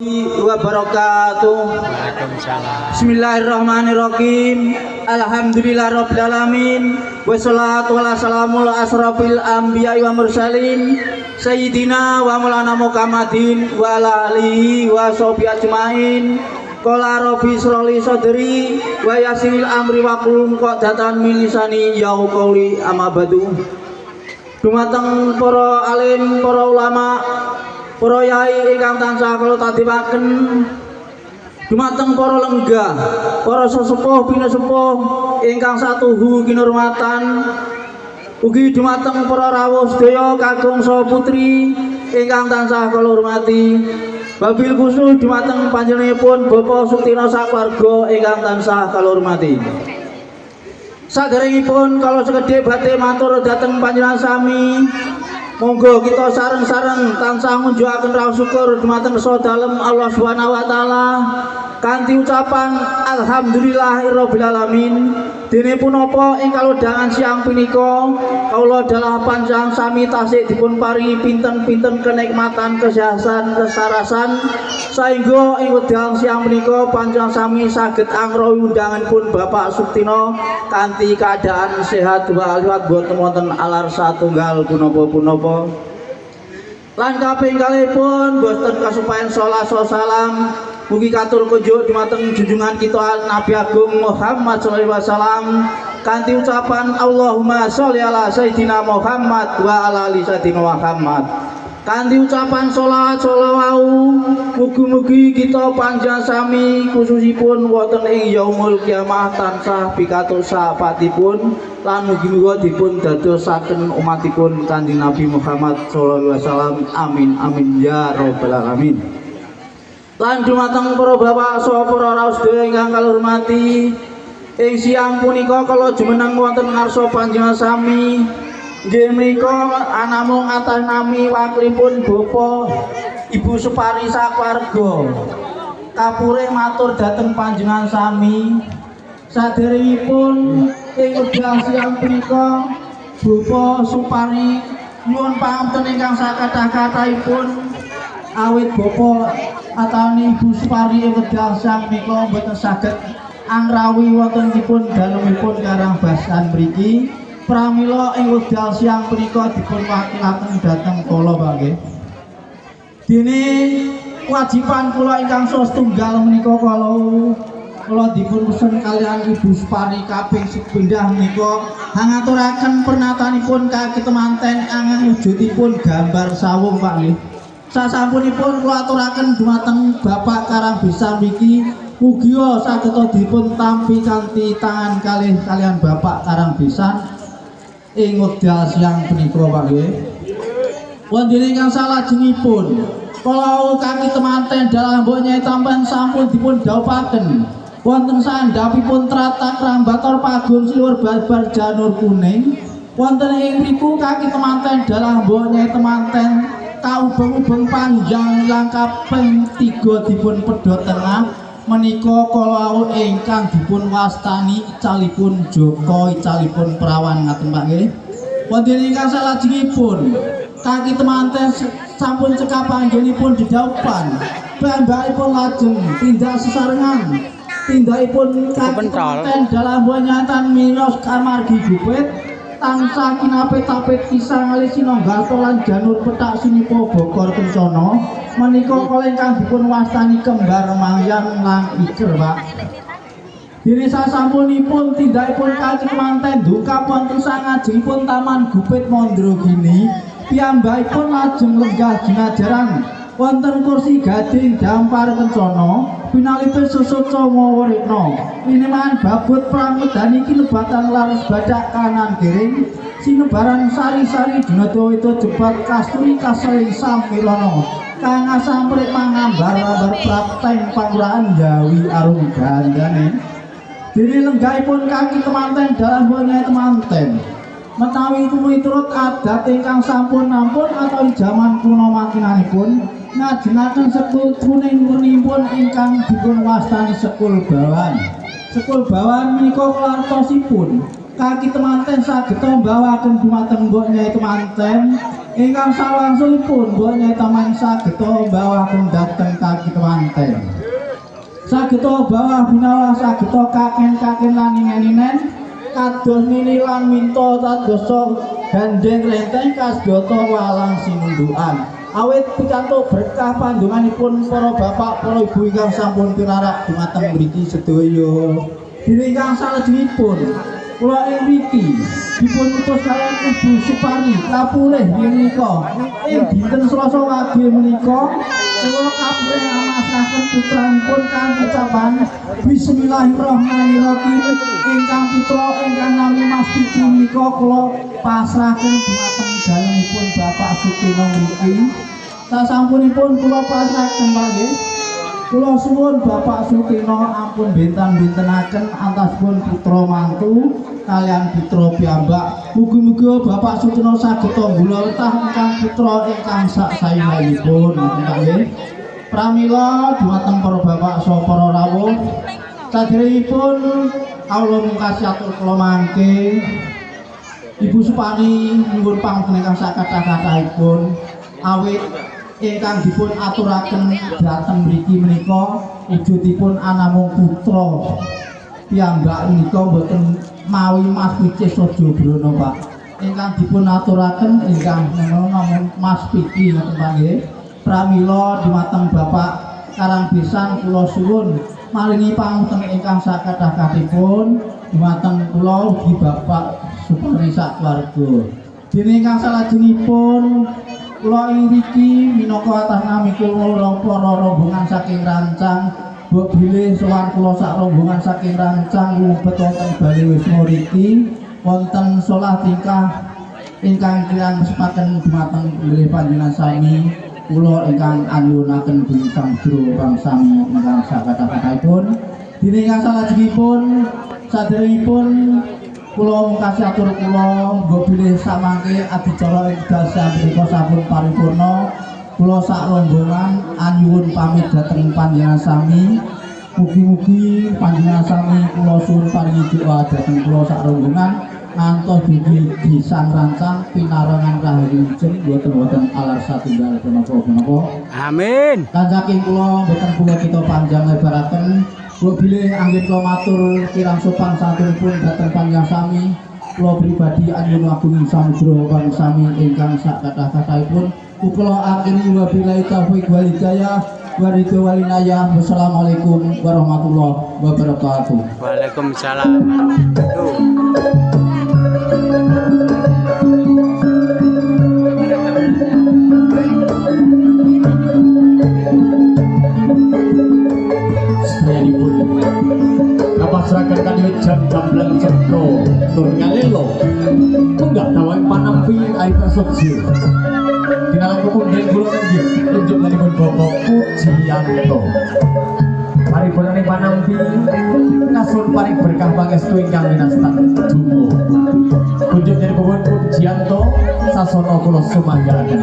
Wabarakatuh. Waalaikumsalam. Bismillahirrahmanirrahim. Alhamdulillahirabbil alamin. Wassalatu wassalamu ala asrofil anbiya'i wa mursalin sayyidina wa maulana Muhammadin wa ala alihi wa sahbihi ajmain. Qala rabbi shrah li sadri wa yassir amri wa qul uqdatan min lisani yaqulu qawli amma ba'du. Dumateng para alim, para ulama, para yai ingkang tansah kula tadipaken, dumateng para lenggah, para sesepuh pinesepuh ingkang satuhu kinurmatan, ugi dumateng para rawuh sedaya kakung saha putri ingkang tansah kula hormati, wabil khusus dumateng panjenenganipun Bapak Sutino sakeluarga ingkang tansah kula hormati. Saderengipun kala sekedhik badhe matur dhateng panjenengan sami, monggo kita sareng-sareng tansah ngunjukaken raos syukur dumateng Resa Dalem Allah Subhanahu wa taala kanthi ucapan alhamdulillahirabbil alamin. Dene punapa ing kalodhangan siang punika kawula dalah panjenengan sami tasih dipun paringi pinten-pinten kenikmatan, kesehatan, kesarasan saengga ing wekdal siang punika panjenengan sami saged angrohi undanganipun Bapak Sutino kanthi keadaan sehat walafiat boten wonten alar satunggal punapa-punapa. Lan kaping kalihipun boten kasupayan salat salam mugi katur kunjuk dumateng junjungan kita Nabi Agung Muhammad sallallahu alaihi wasallam kanthi ucapan Allahumma sholli ala sayidina Muhammad wa ala ali sayidina Muhammad. Kanthi ucapan salat salawau mugi-mugi kita panjenengan sami khususipun wonten ing yaumul kiamah tansah pikatuk syafaatipun lan mugi-mugi dipun dadosaken umatipun Kanjeng Nabi Muhammad sallallahu alaihi wasallam. Amin amin ya rabbal alamin. Lan dumateng para bapak saha para rawuh sedaya ingkang kula hormati, ing siang punika kala jumeneng wonten ngarsa panjenengan sami nggih menika anamung atas nami wakilipun Bapak Ibu Supari sakeluarga kapure matur dhateng panjenengan sami. Saderengipun ing wekdal siang punika Bapak Supari nyuwun pangapunten ingkang sakathah-kathahipun awit Bapak atani Ibu Supari ing wekdal siang menika mboten saged angrawuhi wontenipun dalemipun Karangbasan mriki. Pramila ing wekdal siang punika dipun wakilaken dhateng kala Pak nggih. Dene kewajiban kula ingkang setunggal menika kala kula dipun pesen kaliyan Ibu Supari kaping sepindah menika hangaturaken pernatanipun kaki temanten angen wujudipun gambar sawung Pak nggih. Sasampunipun kula aturaken dumateng Bapak Karangbesan mriki mugia saged dipun tampi kanthi tangan kalih kaliyan Bapak Karangbesan ing wekdal siang punika Pak nggih. Wonten ingkang salajengipun kala kaki temanten dalah mbok Nyai Tampan sampun dipun dhawuhaken wonten sandhapipun tratag Rambator Pagun Sliwur Barbar Janur Kuning. Wonten ing mriku kaki temanten dalah mbok Nyai Temanten kaubeng-ubeng panjang lan kaping 3 dipun pedhot tengah menika kala wau ingkang dipun wastani icalipun Joko, icalipun Prawan ngaten Pak nggih. Wonten ingkang salajengipun kaki temanten sampun cekap anggenipun didhawuhan piyambakipun lajeng tindak sesarengan tindakipun kaki temanten dalah nyatan miyos kamargi Gupit tansah kinapit-tapit kisah ngalih sinonggato lan janur pethak sinipa bokor kencana menika kala ingkang dipun wastani kembar mayang lan iker Pak. Dene sasampunipun tindakipun kaki temanten ndungkap wonten sangajengipun Taman Gupit Mandragini piyambakipun lajeng lenggah jinajaran wonten kursi gading dampar kencana pinalipun susuca mawarekna lineman babut pramedani kinebatan laras badak kanan kering sinebaran sari-sari dinada jebat kasturi kaseling samirana kang asamprit mangambar-ambar prapteng pangurahan Jawi arum gandane. Dene lenggahipun kaki temanten dalah mbok temanten menawi miturut adat ingkang sampun nampun atau jaman kuno makinanipun ngajengaken sekul kuning wernipun ingkang dipun wastani sekul bawan. Sekul bawan menika klartosipun kaki temanten saged mbawaken dumateng mbok Nyai Temanten ingkang sawangsulipun mbok Nyai Temanten saged mbawaken dhateng kaki temanten. manten. Sageta bawah binawah sageta kaken-kaken lan ninen-ninen kados nini lan minta tadosa gandeng renteng kasdata walang sinundukan. Awit pikantuk berkah pandonganipun para bapak, para ibu ingkang sampun pinarak dumateng mriki sedaya. Dene ingkang salajengipun kula ing mriki dipun utus kaliyan Ibu Suparni kapulih menika ing dinten Selasa wage menika kula kapulih ngamasrahaken putranipun kanthi ucapan bismillahirrahmanirrahim ingkang putra ingkang nami Mas Putri menika kula pasrahaken dumateng dalemipun Bapak Sutino mriki. Sasampunipun kula pasrahaken Pak nggih. Kula suwun Bapak Sutino ampun benten-bentenaken antasipun putra mantu kalian putra piyambak. Mugi-mugi Bapak Sutino saged nggulawetah ingkang putra ingkang sak-sayunipun. Ngoten Pak nggih. Pramila dumateng para bapak saha para rawuh saderengipun kawula mungkasi atur kula mangke Ibu Suparni nyuwun pangapunten ingkang sakathah-kathahipun awit ingkang dipun aturaken dhateng mriki menika wujudipun anamung putra piyambak menika mboten mawi Mas Picis Saja Brana Pak. Ingkang dipun aturaken ingkang namung Mas Piki ngoten Pak nggih. Pramila dumateng Bapak Karangbesan kula suwun maringi pangapunten ingkang sakathah-kathahipun dumateng kula ugi Bapak Suparni sak keluarga. Dene ingkang salajengipun kula ing mriki minangka atas nami kula para rombongan saking rancang mbok bilih sowan kula sak rombongan saking rancang lumebet wonten Bali Wisma mriki wonten solah tingkah ingkang kirang sepaken dumateng bilih panjenengan sami kula ingkang anyuwunaken bumi samudra pangsami ingkang sakathah-kathahipun. Dene ingkang salajengipun saderengipun kula mungkasi atur kula mbok bilih samangke adicara ing wekdal menika sampun paripurna. Kula sak rombongan anyuwun pamit dhateng panjenengan sami. Mugi-mugi panjenengan sami kula suwun paringi doa dhateng kula sak rombongan ngantos dugi disang rancang pinarengan rahayu wilujeng boten wonten alar satunggal punapa-punapa. Amin. Lan saking kula boten kula kita panjang lebaraken. Mbok bilih anggit kula matur kirang sopan santunipun dhateng panjenengan sami. Kula pribadi anyuwun agung samudra pangsami ingkang sak kathah-kathahipun. Kula akhiri wabillahi taufik wal hidayah waridho walinayah. Wassalamualaikum warahmatullahi wabarakatuh. Waalaikumsalam warahmatullahi wabarakatuh. Sedayanipun kapasrahaken kanthi jam jamblang cetha tur ngalelo munggah dawuh panampi air prasaja dinalan kepundhen kula nenggih kunjunganipun Bapak Pujiyanto paripurnaning panampi kasuwun paring berkah pangestu ingkang winastan donga kunjunganipun Pujiyanto sasana kula sumanggaaken.